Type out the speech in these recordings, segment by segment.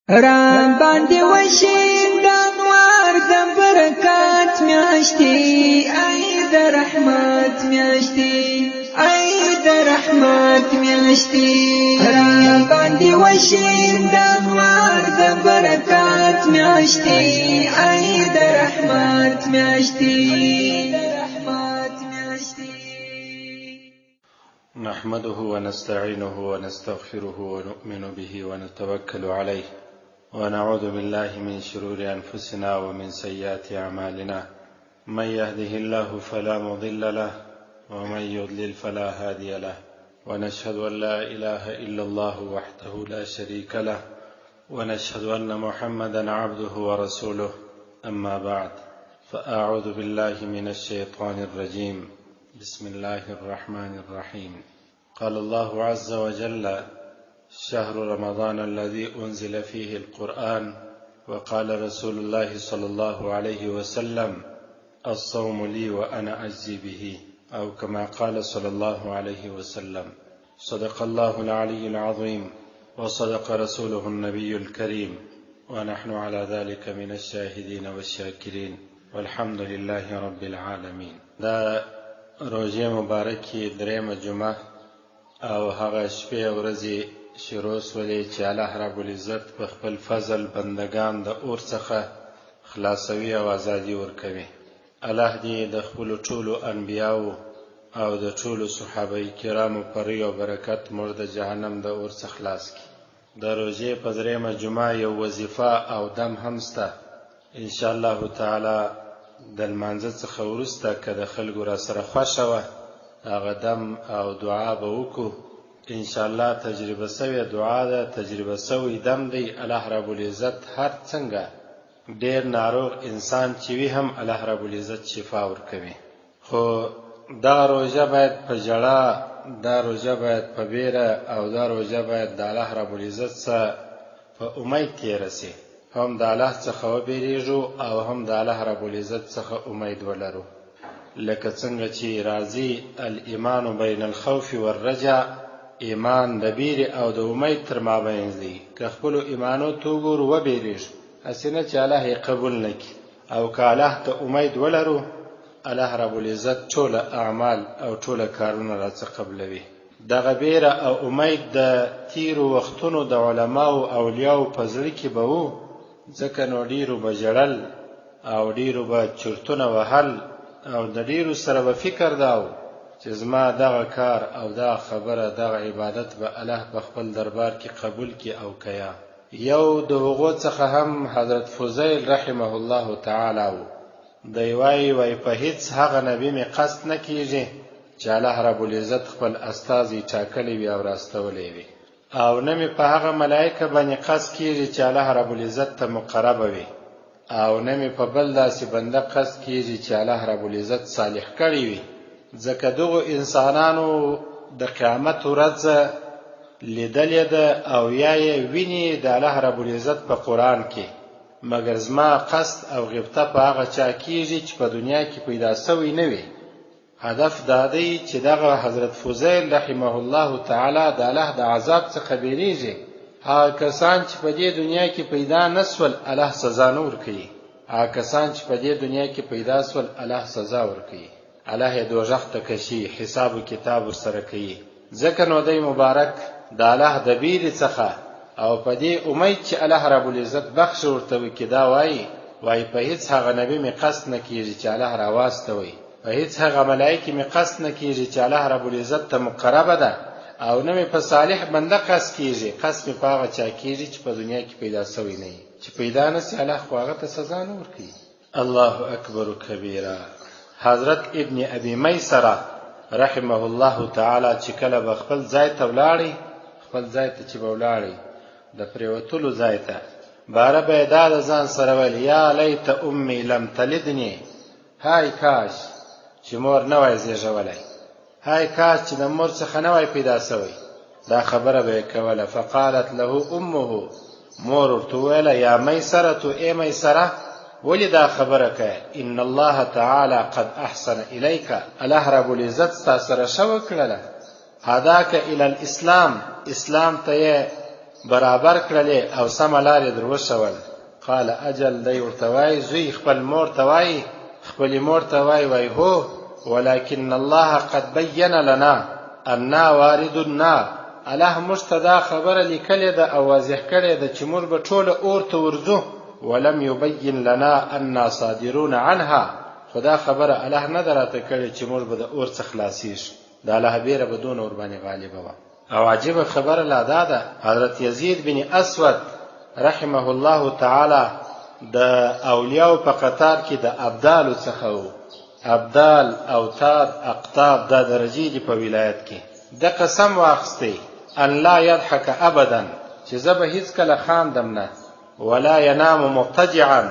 را باندې وشي د انوار د برکات میاشتې، ای د رحمت میاشتې، ای د رحمت میاشتې. را باندې وشي د انوار د برکات میاشتې، ای د رحمت میاشتې. نحمده ونستعينه ونستغفره ونؤمن به ونتوكل عليه ونعوذ بالله من شرور أنفسنا ومن سيئات أعمالنا. من يهده الله فلا مضل له ومن يضلل فلا هادي له، ونشهد أن لا إله إلا الله وحده لا شريك له، ونشهد أن محمدا عبده ورسوله. أما بعد، فأعوذ بالله من الشيطان الرجيم. بسم الله الرحمن الرحيم. قال الله عز وجل: شهر رمضان الذي أنزل فيه القرآن. وقال رسول الله صلى الله عليه وسلم: الصوم لي وأنا أجزي به، أو كما قال صلى الله عليه وسلم. صدق الله العلي العظيم وصدق رسوله النبي الكريم، ونحن على ذلك من الشاهدين والشاكرين، والحمد لله رب العالمين. دا روژې مبارکې درېیمه جمعه او هغه شپې او ورځې شروع سولې چې الله رب العزت په خپل فضل بندګان د اور څخه خلاصوي او ازادي ورکوي. الله دې د خپلو ټولو انبیاو او د ټولو صحابه کرامو په روی او برکت موږ د جهنم د اور څخه خلاص کړي. د روژې په درېیمه جمعه یو وظیفه او دم هم سته. ان شاء الله تعالی د لمانځه څخه وروسته که د خلکو را سره خوښه وه، هغه دم او دعا به وکړو ان شاء الله. تجربه سوې دعا ده، تجربه سوی دم دی. الله رب العزت هر څنګه ډیر ناروغ انسان چې وي هم الله رب العزت شفا ورکوي. خو دا روژه باید په ژړا، دا روژه باید په بیره او دا روژه باید د الله رب العزت څخه په امید تیره سي. هم د الله څخه وبیریږو او هم د الله رب العزت څخه امید ولرو. لکه څنګه چې راځي: الایمان بین الخوف والرجاء. ایمان د بیرې او د امید تر مابین دی. که خپلو ایمانو ته وګورو، وبیریږو، هسې نه چې الله یې قبول نه کړي، او که الله ته امید ولرو، الله رب العزت ټوله اعمال او ټوله کارونه راڅخه قبلوي. دغه بیره او امید د تیرو وختونو د علماو اولیاو په زړه کې به وو، ځکه نو ډیرو به ژړل او ډیرو به چرتونه وهل او د ډیرو سره به فکر دا و چې زما دغه کار او دا خبره، دغه عبادت به الله په خپل دربار کې قبول کړي او که یا. یو د هغو څخه هم حضرت فضیل رحمه الله تعالی و. دی وایي، وایي په هیڅ هغه نبي مې قصد نه کیږي چې الله رب العزت خپل استازی ټاکلی وي او راستولی وي، او نه مې په هغه ملایکه باندې قصد کیږي چې الله رب العزت ته مقربه وي، او نه مې په بل داسې بنده قصد کیږي چې الله رب العزت صالح کړی وي، ځکه دغو انسانانو د قیامت ورځ لیدلې ده او یا یې ویني د الله رب العزت په قرآن کې. مګر زما قصد او غبطه په هغه چا کیږي چې په دنیا کې پیدا سوی نه وي. هدف دا دی چې دغه حضرت فضیل رحمه الله تعالی د الله د عذاب څخه بیریږي. هغه کسان چې په دې دنیا کې پیدا نه سول، الله سزا نه ورکوي. هغه کسان چې په دې دنیا کې پیدا سول، الله سزا ورکوي، الله یې دوزخ ته کشي، حساب و کتاب ورسره کوي. ځکه نو دی مبارک د الله د بیرې څخه او په دې امید چې الله رب العزت بخش ورته وکړي دا وایي، وایي په هیڅ هغه نبي مې قصد نه کیږي چې الله راواستوي، په هیڅ هغه ملایکې مې قصد نه کیږي چې الله رب العزت ته مقربه ده، او نه مې په صالح بنده قصد کیږي. قصد مې په هغه چا کیږي چې په دنیا کې پیدا سوی نه وي. چې پیدا نه سي، الله خو هغه ته سزا نه ورکوي. الله اکبر کبیره. حضرت ابن ابي میسره رحمه الله تعالی چې کله به خپل ځای ته ولاړی، خپل ځای ته چې به ولاړی، د پریوتلو ځای ته باره به یې دا د ځان سره ویل: یا لیت امي لم تلدني. های کاش چې مور نه وای زېږولی، های کاش چې د مور څخه نه وای پیدا سوی. دا خبره به یې کوله. فقالت له امه، مور ورته وویله: یا میسره، ای میسره، ولې دا خبره کوې؟ ان الله تعالی قد احسن الیک. الله رب العزت ستا سره ښه وکړله. هداک الی الاسلام، اسلام ته یې برابر کړلې او سمه لار یې در وښول. قال اجل، دی ورته وایي، زوی خپل مور ته وایي، خپلې مور ته وایي، وایي هو، ولكن الله قد بین لنا انا وارد النار، الله موږ ته دا خبره لیکلې ده او واضح کړې ده چې موږ به ټوله اور ته ورځو، ولم یبین لنا انا صادرون عنها، خو دا خبره الله نه ده راته کړې چې موږ به د اور څخه خلاصیږو. د الله بیره به دونه ورباندې غالبه وه. او عجیبه خبره لا دا ده، حضرت یزید بن اسود رحمه الله تعالی د اولیاو په قطار کې د ابدالو څخه وو. ابدال، اوتاد، اقطاب دا درجې دي په ولایت کې. ده قسم واخیستی ان لا یضحک ابدا، چې زه به هیڅکله خاندم نه، ولا ينام مضطجعا،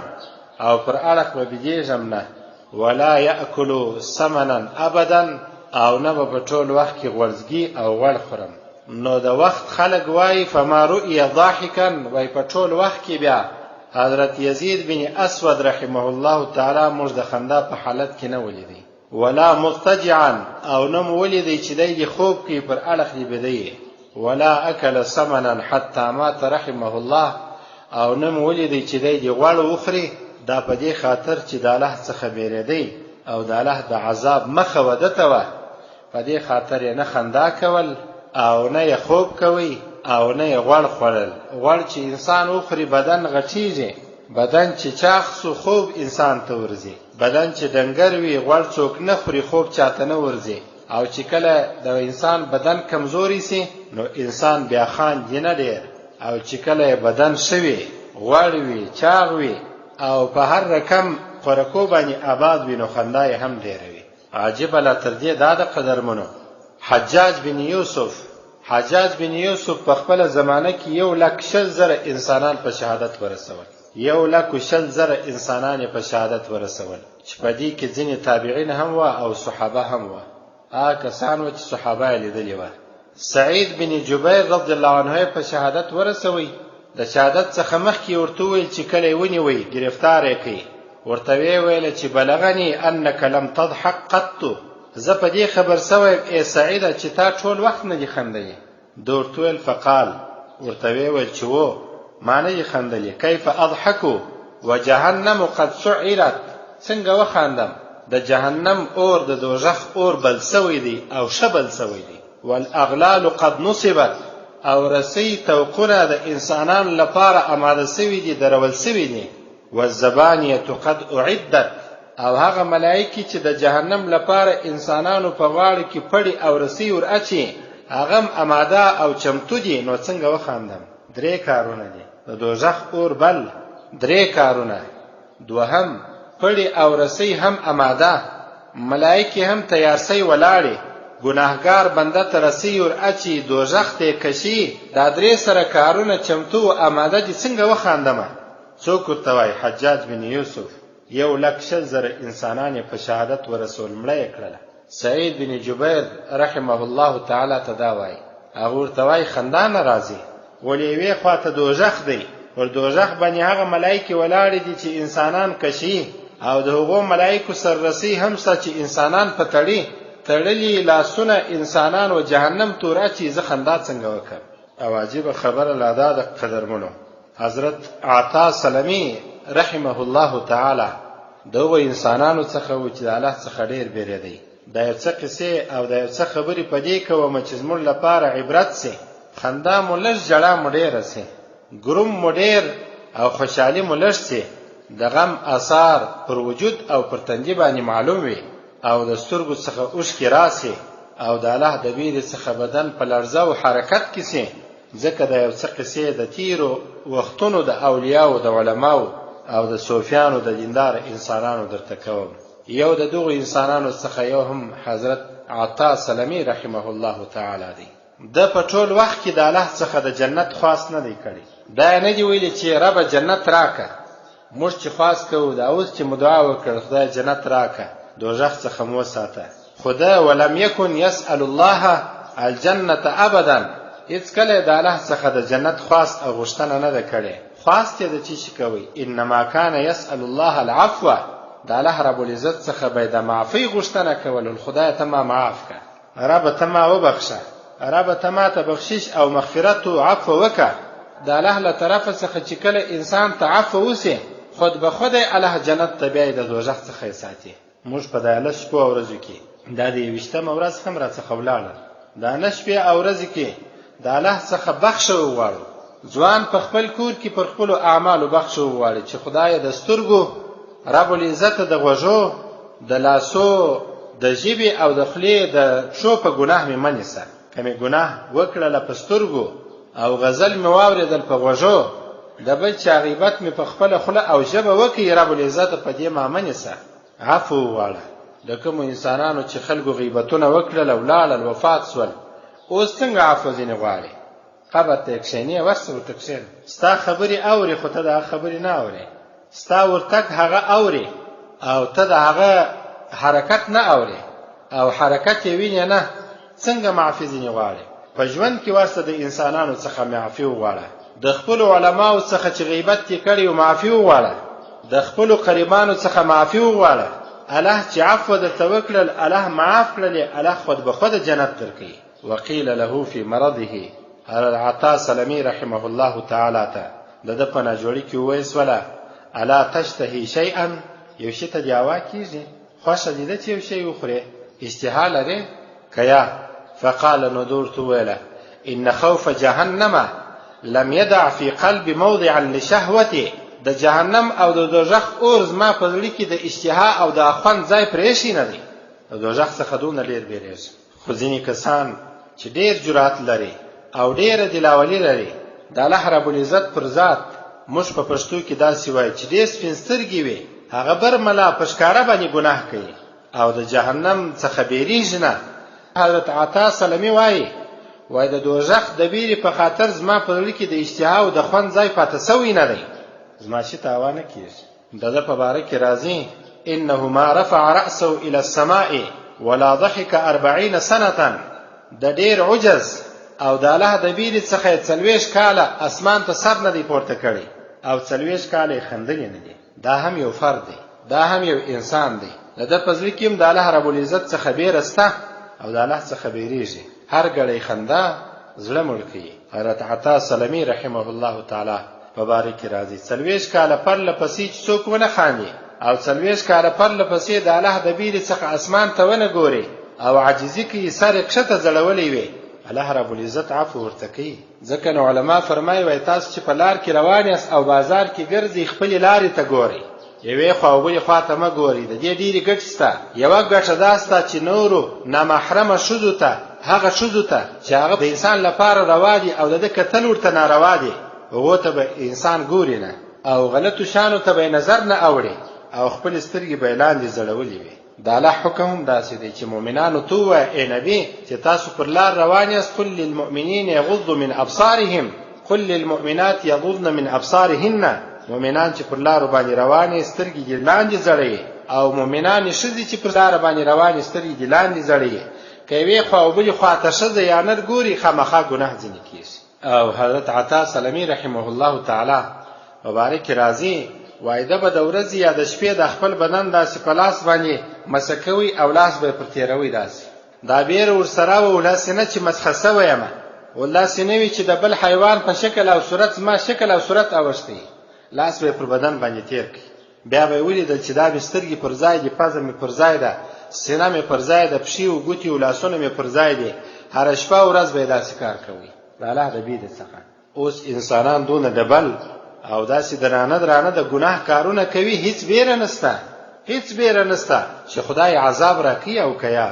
او پر اړخ به بیدېږم نه، ولا یاکل سمنا ابدا، او نه به په ټول وخت کې غوړزګي او غوړ خورم. نو د وخت خلک وایي فما رؤی ضاحکا، وایي په ټول وخت کې بیا حضرت یزید بن اسود رحمه الله تعالی موږ د خندا په حالت کې نه ولیدی، ولا مضطجعا، او نه مو ولیدی چې دی دې خوب کوي پر اړخ دې بیده یې، ولا اکل سمنا حتی مات رحمه الله، او نه مو ولیدی چې دی دې غوړ وخوري. دا په دې خاطر چې د الله څخه بیریدی او د الله د عذاب مخه وده ته وه، په دې خاطر یې نه خندا کول او نه یې خوب کوي او نه یې غوړ خوړل. غوړ چې انسان وخوري بدن غټیږي، بدن چې چاغ سو خوب انسان ته ورځي، بدن چې ډنګر وي غوړ څوک نه خوري خوب چاته نه ورځي، او چې کله د انسان بدن کمزوری سي نو انسان بیا خاندي نه ډېر، او چې کله یې بدن ښه وي، غوړ وي، چاغ وي او په هر رقم خورکو باندې آباد وي نو خندا یې هم ډېره وي. عجیبه لا تر دې دا ده قدرمنو، حجاج بن یوسف، حجاج بن یوسف په خپله زمانه کې 1,20,000 انسانان په شهادت ورسول، 1,20,000 انسانان یې په شهادت ورسول، چې په دې کې ځینې تابعین هم وه او صحابه هم وه، هغه کسان وه چې صحابه یې لیدلي وه. سعید بن جبیر رضی الله عنه یې په شهادت ورسوی، د شهادت څخه مخکې یې ورته وویل چې کله یې ونیوی ګرفتار یې کړئ، ورته ویې ویل چې بلغني انک لم تضحک قط، زه په دې خبر سوی یم ای سعیده چې تا ټول وخت نه دي خندلي. ده ورته وویل فقال، ورته ویې ویل چې وو ما نه دي خندلي، کیف اضحک وجهنم قد سعرت، څنګه وخاندم د جهنم اور د دوزخ اور بل سوی دی او ښه بل سوی دی، والاغلال قد نصبت، او رسۍ طوقونه د انسانانو لپاره اماده سوي دي درول سوي دي، والزبانیة قد اعدت، او هغه ملایکې چې د جهنم لپاره انسانانو په غاړو کې پړې او رسۍ ور اچي هغه هم اماده او چمتو دي، نو څنګه وخاندم؟ درې کارونه دي د دوزخ اور بل، درې کارونه. دوهم، پړې او رسۍ هم اماده، ملایکې هم تیارسۍ ولاړې، ګناهګار بنده ته رسۍ ور اچي، دوزخ ته یې کشي، دا درې سره کارونه چمتو او اماده دي، څنګه وخاندمه؟ څوک ورته وایي؟ حجاج بن یوسف. 1,20,000 انسانان یې په شهادت ورسول، مړه یې کړله. سعید بن جبیر رحمه الله تعالی ته دا وایي، هغه ورته وایي خندا نه راځي، ولې یوې خوا ته دوزخ دی، پر دوزخ باندې هغه ملایکې ولاړې دي چې انسانان کشي، او د هغو ملایکو سر رسۍ هم سته چې انسانان په تړي، تړلي لاسونه انسانان و جهنم تور اچي، زه خندا څنګه وکړم؟ او عجیبه خبره لا دا ده قدرمنو، حضرت عطا سلمي رحمه الله تعالی د هغو انسانانو څخه و چې د الله څخه ډېر بیرېدی. دا یو څه قصې او دا یو څه خبرې په دې کوم چې زموږ لپاره عبرت سي، خندا مو لږ ژړا مو ډېره سي، ګروم مو ډېر او خوشحالي مو لږ سي، د غم اثار پر وجود او پر تندي باندې معلوم وي او د سترګو څخه اوښکې راسي او د الله د ویرې څخه بدن په لړزه او حرکت کې سي، ځکه دا یو څه قصې د تیرو وختونو د اولیاو د علماو او د صوفیانو د دیندار انسانانو درته کوم. یو د دغو انسانانو څخه یو هم حضرت عطا سلمی رحمه الله تعالی دی. ده په ټول وخت کې د الله څخه د جنت خواست نه دی کړی، دا یې نه دی ویلي چې ربه جنت راکه. موږ چې خواست کوو، دا اوس چې مو دعا وکړه خدای جنت راکه، دوزخ څخه مو وساته، خو ده ولم یکن یسأل الله الجنة ابدا، هیڅکله یې د الله څخه د جنت خواست او غوښتنه نه ده کړې. خواست یې د چی شي کوی؟ انما کان یسأل الله العفو، د الله رب العزت څخه به یې د معافۍ غوښتنه کول، خدایه ته ما معاف که، ربه ته ما وبخښه، ربه ته ما ته بخشش او مغفرت او عفو وکړه. د الله له طرفه څخه چې کله انسان ته عفو وسي، خود به خود الله جنت ته بیایي، د دوزخ څخه یې ساتي. موږ په دا لس شپو او ورځو کې، دا د 21مه ورځ هم راڅخه ولاړه، دا نه شپې او ورځې کې د الله څخه بخښه وغواړو. ځوان په خپل کور کې پر خپلو اعمالو بخښه وغواړي چې خدای د سترګو، رب العزت د غوږو، د لاسو، د ژبې او د خولې د پښو په ګناه مې مه نیسه. که مې ګناه وکړله په سترګو او غزل مې واورېدل په غوږو، د بل چا غیبت مې په خپله خوله او ژبه وکړي، رب العزت په دې ما مه نیسه. عفو وغواړه. د کومو انسانانو چې خلکو غیبتونه وکړل او لاړل، وفات سول، اوس څنګه عفو ځینې غواړې؟ قبر ته یې کښېنې، ورسه ورته کښېنه. ستا خبرې اوري خو ته د هغه خبرې نه اورې، ستا ورتګ هغه اوري او ته د هغه حرکت نه اورې او حرکت یې وینې نه، څنګه معافي ځینې غواړې؟ په ژوند کې ورسه د انسانانو څخه معافي وغواړه، د خپلو علماو څخه چې غیبت یې کړی و معافي وغواړه، د خپلو قریبانو څخه معافي وغواړه. الله چې عفو درته وکړل، الله معاف کړلې، الله خود به خوده جنت درکوي. وقیل له فی مرضه، حضرت عطا سلمی رحمه الله تعالی ته د ده په ناجوړي کې وویل سوله، الا تشتهي شیئا، یو شي ته دې هوا کېږي، خوښه دې ده چې یو شی وخورې، اشتها لرې که یا؟ فقال، نو ده ورته وویله، ان خوف جهنم لم يدع في قلب موضعا لشهوتي، د جهنم او د دوزخ اور زما په زړه کې د اشتها او د خوند ځای پرېښی نه دی، د دوزخ څخه دونه ډېر بیریږم. خو ځینې کسان چې ډېر جرأت لري او ډېره دلاولي لري د الله رب العزت پر ذات، موږ په پښتو کې داسې وایو چې ډېر سپین سترګي وي، هغه برملا په ښکاره باندې ګناه کوي او د جهنم څخه بیریږي نه. حضرت عطا سلمي وایي، وایي د دوزخ د بیرې په خاطر زما په زړه کې د اشتها او د خوند ځای پاته سوی نه دی، زما شي تاوان نه کېږي. د ده په باره کې راځي، انه ما رفع رأسه الى السماء ولا ضحك 40 سنة، د ډېر عجز او د الله د بیرې څخه یې 40 کاله اسمان ته سر نه دی پورته کړی او 40 کاله یې خندلي نه دي. دا هم یو فرد دی، دا هم یو انسان دی، د ده په زړه کې هم د الله رب العزت څخه بیره سته او د الله څخه بیریږي. هر ګړی خندا زړه مړ کوي. حضرت عطا سلمي رحمه الله تعالی په باره کې راځي، 40 کاله پرله پسې چې څوک ونه خاندي او 40 کاله پرله پسې د الله د بیرې څخه اسمان ته ونه ګوري او عاجزي کوي، سر یې کښته ځړولی وي، الله رب العزت عفو ورته کوي. ځکه نو علما فرمایي، وایي تاسو چې په لار کې روان یاست او بازار کې ګرځئ، خپلې لارې ته ګورئ، یوې خوا او بلې خوا ته مه ګورئ. د دې ډېرې ګټې سته. یوه ګټه دا سته چې نورو نامحرمه ښځو ته، هغه ښځو ته چې هغه د انسان لپاره روا دي او د ده کتل ورته ناروا دي، هغو ته به انسان ګوري نه او غلطو شیانو ته به یې نظر نه اوړي او خپلې سترګې به یې لاندې ځړولې وي. د الله حکم هم داسې دی چې مؤمنانو ته ووایه ای نبي چې تاسو پر لار روان یاست، قل للمؤمنین یغضوا من ابصارهم قل للمؤمنات یغضن من ابصارهن، مؤمنان چې پر لارو باندې روان یې سترګې دې لاندې ځړوي او مؤمنانې ښځې چې پر لاره باندې روانې سترګې دې لاندې ځړوي، که یوې خوا او بلې خوا ته ښځه یا نر ګوري خامخا ګناه ځینې کېږي. او حضرت عطا سلمی رحمه الله تعالی مبارک راځي، وایي ده به د ورځې یا د شپې د خپل بدن داسې په لاس باندې مسه کوي او لاس به یې پر تېروي، داسې دا بیره ورسره وه، داسې نه چې مسخه سوی یم، او داسې نه وي چې د بل حیوان په شکل او صورت زما شکل او صورت اوښتی، لاس به یې پر بدن باندې تېر کړي. بیا به یې ولیدل چې دا مې سترګې پر ځای دي، پزه مې پر ځای ده، سینه مې پر ځای ده، پښې او ګوتې او لاسونه مې پر ځای دي. هره شپه او ورځ به یې داسې کار کوي د الله د بیرې څخه. اوس انسانان دونه ډبل او داسې درانه درانه د ګناه کارونه کوي، هیڅ بیره نسته، هیڅ بیره نسته چې خدای عذاب راکوي او که یا.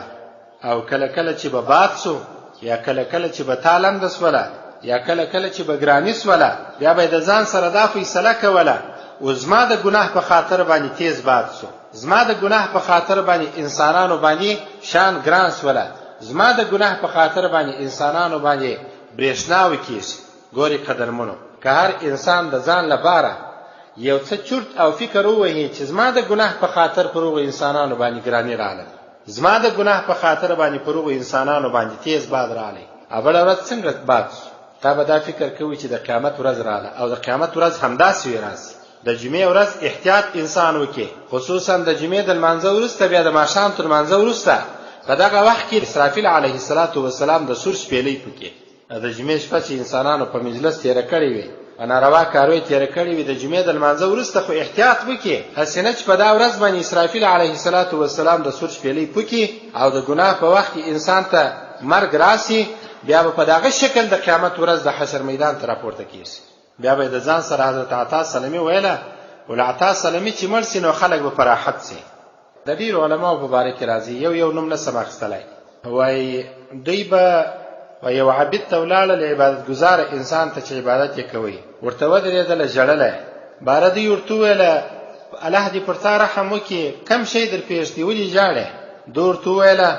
او کله کله چې به باد سو یا کله کله چې به تا لنده سوله یا کله کله چې به ګراني سوله، بیا به د ځان سره دا فیصله کوله، او زما د ګناه په خاطر باندې تیز باد سو، زما د ګناه په خاطر باندې انسانانو باندې شان ګران سوله، زما د ګناه په خاطر باندې انسانانو باندې برېښنا وکېږي. ګوري قدرمنو، که هر انسان د ځان لپاره یو څه چورت او فکر ووهي چې زما د ګناه په خاطر پر هغو انسانانو باندې ګراني راغله، زما د ګناه په خاطر باندې پر هغو انسانانو باندې تیز باد راغلی، او بله ورځ څنګه باد شو، تا به دا فکر کوي چې د قیامت ورځ راغله، او د قیامت ورځ همداسې وي راسي. د جمعې ورځ احتیاط انسان وکړي، خصوصا د جمعې د لمانځه وروسته، بیا د ماښام تر لمانځه وروسته په دغه وخت کې اسرافیل علیه السلام د سور شپېلۍ پکې. د جمعې شپه چې انسانانو په مجلس تېره کړې وي، په ناروا کارو یې تېره کړې وي، د جمعې د لمانځه وروسته خو احتیاط وکړي، هسې نه چې په دا ورځ باندې اسرافیل علیه الصلاة والسلام د سور شپېلۍ پوکي او د ګناه په وخت کې انسان ته مرګ راسي، بیا به په دغه شکل د قیامت ورځ د حشر میدان ته راپورته کېږي. بیا به د ځان سره حضرت عطا سلمي ویله، ول عطا سلمي چې مړ سي نو خلک به په راحت سي. د ډېرو علماو په باره کې راځي، یو یو نوم نه سم اخیستلای. وایي دوی به په یو عابد ته ولاړل، عبادت ګزار انسان ته چې عبادت یې کوي، ورته ودرېدله، ژړله. باره دوی ورته وویله، الله دې پر تا رحم وکړي، کم شی در پېښ دی، ولې ژاړې؟ ده ورته وویله،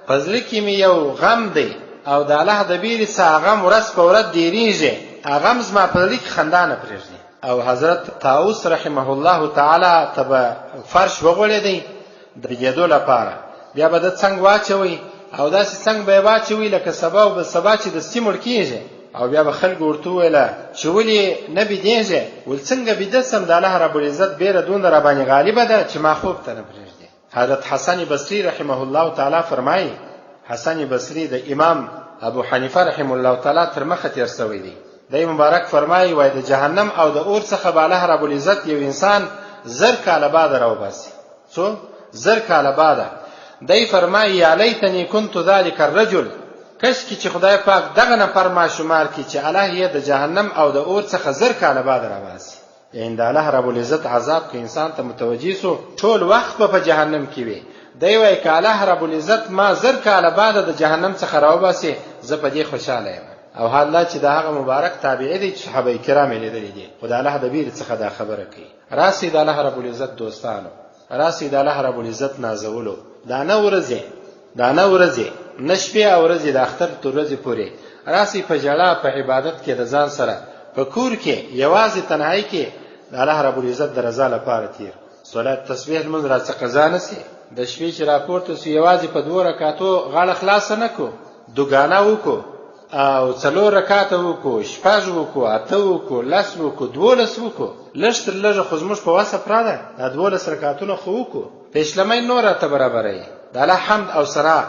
په زړه کې مې یو غم دی او د الله د بیرې څخه هغه غم ورځ په ورځ ډېرېږي، هغه غم زما په زړه کې خندا نه پرېږدي. او حضرت طاووس رحمه الله تعالی ته به فرش وغوړېدی د بېدېدو لپاره، بیا به ده څنګ واچوی او داسې څنګ به یې واچوی لکه سبا او بل سبا چې دستي مړ کېږي. او بیا به خلکو ورته وویله چې ولې نه بیدېږې؟ ول څنګه بیده سم، د الله رب العزت بېره دونه راباندې غالبه ده چې ما خوب ته نه پرېږدي. حضرت حسن بصري رحمه الله تعالی فرمایي، حسن بصري د امام ابو حنیفه رحمه الله تعالی تر مخه تیر شوی دی، دی مبارک فرمایي، وای د جهنم او د اور څخه به الله رب العزت یو انسان 1000 کاله بعد راوباسي. څو؟ 1000 کاله بعد. دی فرمایي، یا لیتنی کنت ذلک الرجل، کشکې چې خدای پاک دغه نفر ما شمار کړي چې الله یې د جهنم او د اور څخه 1000 کاله بعد راباسي. یعنی د الله رب العزت عذاب که انسان ته متوجه سو، ټول وخت به په جهنم کې وي. دی وایي که الله رب العزت ما 1000 کاله بعد د جهنم څخه راوباسي، زه په دې خوشحاله یم. او حال دا چې د هغه مبارک تابعي دی چې صحابه کرام یې لیدلي دي، خو د الله د بیرې څخه دا خبره کوي. راسئ د الله رب العزت دوستانو، راسئ د الله رب العزت نازولو، دا نه ورځې، دا نه ورځې، نه شپې او ورځې د اختر تر ورځې پورې راسئ په ژړا په عبادت کې د ځان سره په کور کې یوازې تنهایی کې د الله رب العزت د رضا لپاره تیر. صلات تسبیح لمونځ را څخه قضا نه سي، د شپې چې راپورته سو یوازې په 2 رکعتو غاړه خلاصه نه کو، دوګانه وکړو او 4 رکعته وکړو، 6 وکړو، 8 وکړو، 10 وکړو، 12 وکړو، لږ تر لږه خو زموږ په وسه پوره ده، دا 12 رکعتونه خو وکړو، پیشلمی نور راته برابروي، د الله حمد او ثنا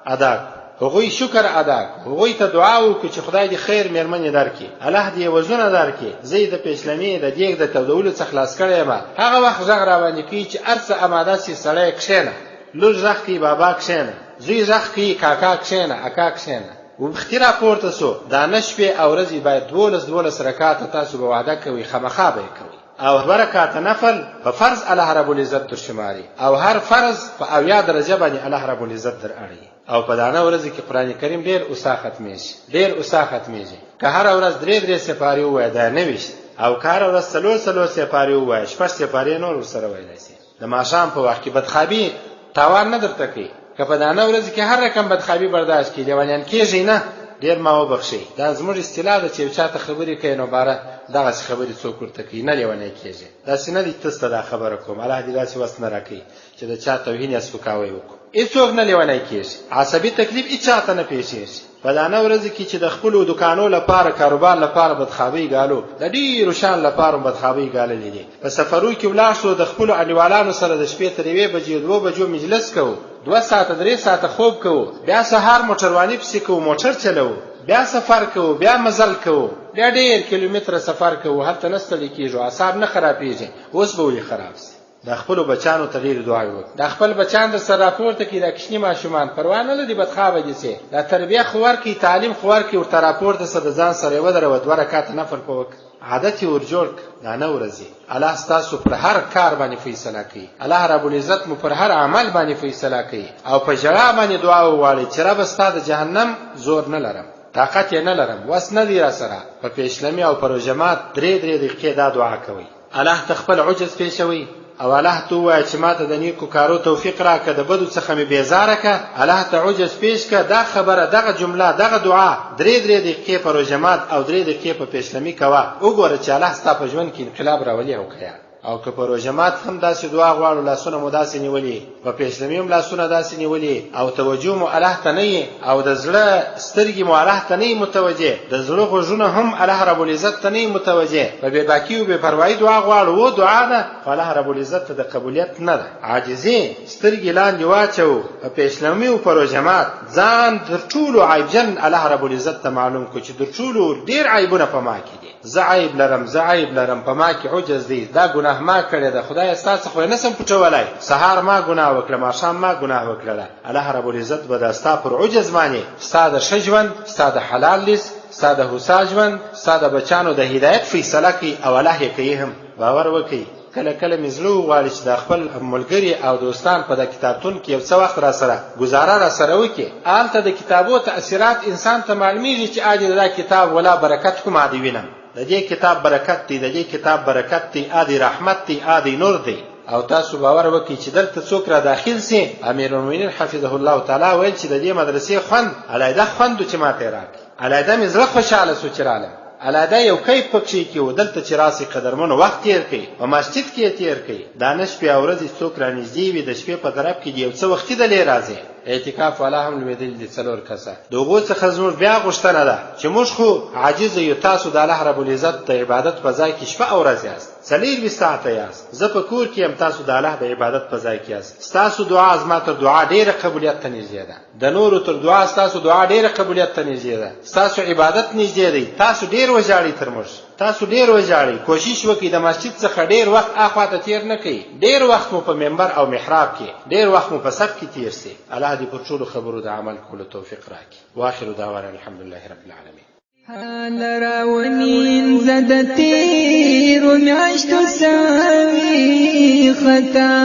ادا کړو، هغوی شکر ادا کړو، هغوی ته دعا وکړو چې خدای دې خیر مېرمنې درکړي، الله دې عوضونه درکړي، زه یې د پیشلمې د دیګ د تودولو څخه خلاص کړی یم. هغه وخت غږ راباندې کوي چې هر څه اماده سي، سړی کښېنه، لور غږ کوي بابا کښېنه، زوی غږ کوي کاکا کښېنه، اکا کښېنه. وختي راپورته سو، دا نه شپې او ورځې باید 12 12 رکعته تاسو به وعده کوئ، خامخا به یې کوئ. او 2 رکعته نفل په فرض الله رب العزت در شماري او هر فرض په 70 درجه باندې الله رب العزت در اړوي. او په دانه ورځ کې قرآن کریم ډېر اوسا ختمېږي، ډېر اوسا ختمېږي. که هره ورځ 3 3 سپارې ووایه دا 29، او که هره ورځ 4 4 سپارې ووایه 6 سپارې نور ورسره ویلی سي. د ماښام په وخت کې بدخوابي تاوان نه درته کوي، که په دانه ورځ کې هر رقم بدخوابي برداشت کړي لیونیان کېږئ نه. ډېر ما وبخښئ، دا زموږ اصطلاح ده چې یو چا ته خبرې کوي نو باره دغسې خبرې څوک ورته کوي، نه لیونی کېږي. داسې نه دی چې ته دا خبره کوم، الله دې داسې وس نه راکوي چې د چا توهین یا سپکاوی وکړو. هېڅوک نه لیونی کېږي، عصبي تکلیف هېچا ته نه پېښېږي. په دا نه ورځ کې چې د خپلو دوکانو لپاره، کاروبار لپاره بدخوابۍ ګالو، د ډېرو شان لپاره مو بدخوابۍ ګاللې دي. په سفرو کې ولاړ شو، د خپلو انډیوالانو سره د شپې تر 1 بجې 2 بجو مجلس کوو، 2 ساعته 3 ساعته خوب کوو، بیا سهار موټرواني پسې کوو، موټر چلوو، بیا سفر کوو، بیا مزل کوو، بیا ډېر کیلومتره سفر کوو، هلته نه ستړي کېږو، اعصاب نه خرابېږي، اوس به ولې خراب شي؟ دا خپلو بچانو ته ډېرې دعاوې وکړي، دا خپل بچان در سره راپورته کړي، دا کوچني ماشومان پروا نه لري بدخوابه دي سي، دا تربیه خو ورکړي، تعلیم خو ورکړي، ورته راپورته سه، د ځان سره یې ودروه، 2 رکعته نفل په وکړه، عادت یې ور جوړ کړه. دا نه ورځې الله ستاسو پر هر کار باندې فیصله کوي، الله رب العزت مو پر هر عمل باندې فیصله کوي. او په ژړا باندې دعا وغواړئ چې ربه ستا د جهنم زور نه لرم، طاقت یې نه لرم، وس نه دی راسره. په پیشلمي او په روژه مات 3 3 دقیقې دا دعا کوئ، الله ته خپل عجز پیشوئ او الله ته ووایه چې ماته د نیکو کارو توفیق راکړه، د بدو څخه مې بېزاره کړه. الله ته عجز پیش کړه، دا خبره، دغه جمله، دغه دعا 3 3 دقیقې په روژه مات او 3 دقیقې په پیشلمي کوه، وګوره چې الله ستا په ژوند کې انقلاب راولي او که یا. او که په روژه مات هم داسې دعا غواړو، لاسونه مو داسې نیولي، په پیشلمي هم لاسونه داسې نیولي او توجه مو الله ته نه وي او د زړه سترګې مو الله ته نه وي متوجه، د زړه غوږونه هم الله رب العزت ته نه وي متوجه، په بې باکي او بې پروايي دعا غواړو، و دعا ده خو الله رب العزت ته د قبولیت نه ده. عاجزي سترګې لاندې واچوو، په پیشلمي او په روژه مات ځان تر ټولو عیبجن الله رب العزت ته معلوم کړو چې تر ټولو ډېر عیبونه په ما کې دي. زه عیب لرم، زه عیب لرم، په ما کې عجز دی، دا ګناه ما کړې ده، خدایه ستا څخه خو یې نه سم پټولای، سهار ما ګناه وکړه، ماښام ما ګناه وکړله، الله رب العزت به دا ستا پر عجز باندې ستا د ښه ژوند، ستا د حلال رزق، ستا د هوسا ژوند، ستا د بچانو د هدایت فیصله کوي او الله یې کوي هم. باور وکړئ کله کله مې زړه وغواړي چې دا خپل ملګري او دوستان په دا کتابتون کې یو څه وخت راسره ګزاره راسره وکړي. هلته د کتابو تاثیرات انسان ته معلومیږي چې آدې دا کتاب ولا برکت هم آدې وینم، د دې کتاب برکت دی، د دې کتاب برکت دی، آدې رحمت دی، آدې نور دی. او تاسو باور وکړئ چې دلته څوک را داخل سي، امیرالمؤمنین حفظه الله تعالی ویل چې د دې مدرسې خوند علیحده خوند چې ماته یې راکړ، علیحده مې زړه خوشحاله سو چې رالم، علیحده یو کیف پکښې کې و. دلته چې راسئ قدرمنو وخت تېر کړئ، په مسجد کې یې تېر کړئ، دا نه شپې او ورځې څوک رانږدې وي، د شپې په طرف کې دې یو څه وختي دلې راځې. اعتکاف والا هم لوېدلي دي څلور کسه، د هغو څخه زموږ بیا غوښتنه ده چې موږ خو عاجز یو، تاسو د الله رب العزت د عبادت په ځای کې شپه او ورځ یاست، 24 ساعته یاست، زه په کور کې یم، تاسو د الله د عبادت په ځای کې یاست، ستاسو دعا زما تر دعا ډېره قبولیت ته نږدې ده. د نورو تر دعا ستاسو دعا ډېره قبولیت ته نږدې ده، ستاسو عبادت نږدې دی، تاسو ډېر وژاړئ تر موږ، تاسو ډېر وژاړئ، کوشش وکړئ د مسجد څخه ډېر وخت اخوا ته تېر نه کړئ، ډېر وخت مو په منبر او محراب کې، ډېر وخت مو په صف کې تېر شي. الله دې پر ټولو خبرو د عمل کولو توفیق راکړي. واخر دعوانا الحمدلله رب العالمین. حال راونین زد تیرو میاشتو ساوی خطا،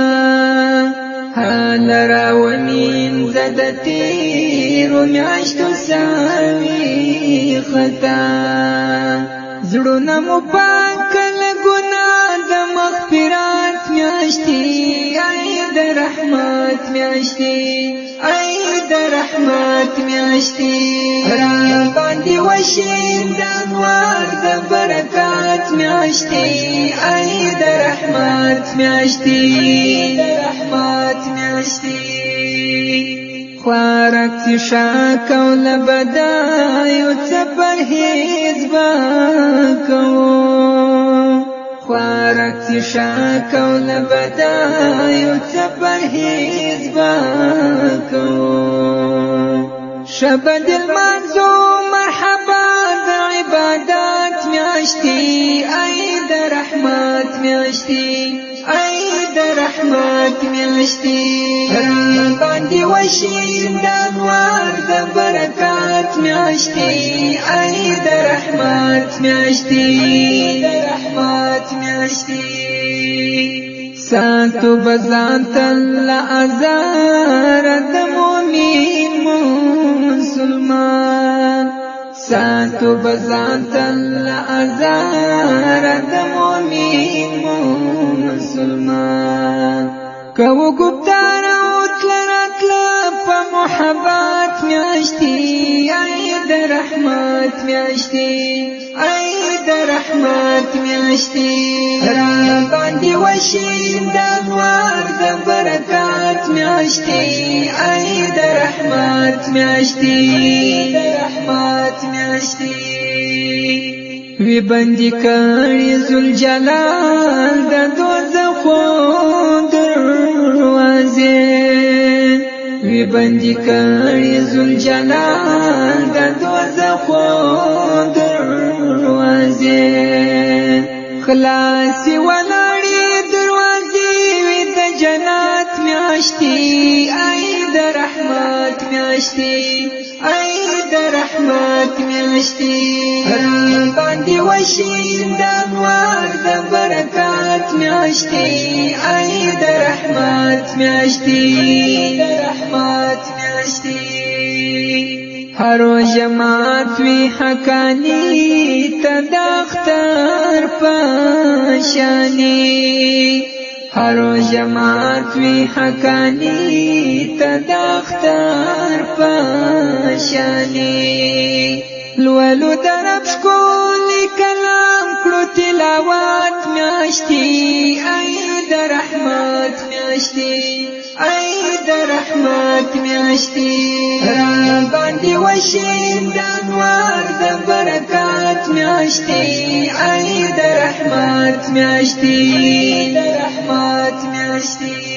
حال راونین زد تیرو میاشتو ساوی خطا، زړونه مو پاک له ګناه د مغفرت میاشتې، ای د رحمت میاشتې، ای د رحمت میاشتې، را باندې وشي د انوار د برکات میاشتې، ای د رحمت میاشتې، د رحمت میاشتې. خوارک چې شا کول بدایو څه پرهیز به کوو، خوارک چې شا کول بدایو څه پرهیز به کوو. شبد المنزو مرحبا د عبادت میاشتې، ای د رحمت میاشتې، ای د رحمت میاشتې، را باندې وشي د انوار د برکات میاشتې، ای د رحمت میاشتې، د رحمت میاشتې. ساتو بزان تل ازار د مؤمن مسلمان، ساتو بزان تل ازار د مؤمن مسلمان، کو ګپتار او تل راتل په محبت میاشتې، ای د رحمت میاشتې، ای د رحمت میاشتې، را باندې وشي د انوار د برکات میاشتې، ای د رحمت میاشتې، د رحمت میاشتې. وی بندي کړي ذوالجلال د دوزخو دروازې، وی بندي کړي ذوالجلال د دوزخو دروازې، خلاصي ولاړې دروازې وي د جنت میاشتې، ای د رحمت میاشتې، ای د رحمت میاشتې، را باندې وشي د انوار د برکات میاشتې، ای د رحمت میاشتې، د رحمت میاشتې. هر جماعت وی حقانی ته د اختر پشانی، هر جماعت وی حقانی ته د اختر پشانی، لولو درب ښکلی کلام کړو تلاوت میاشتې، ای د رحمت میاشتې، ای د رحمت میاشتې. را باندې وشي د انوار د برکات میاشتې، ای د رحمت میاشتې، د رحمت میاشتې.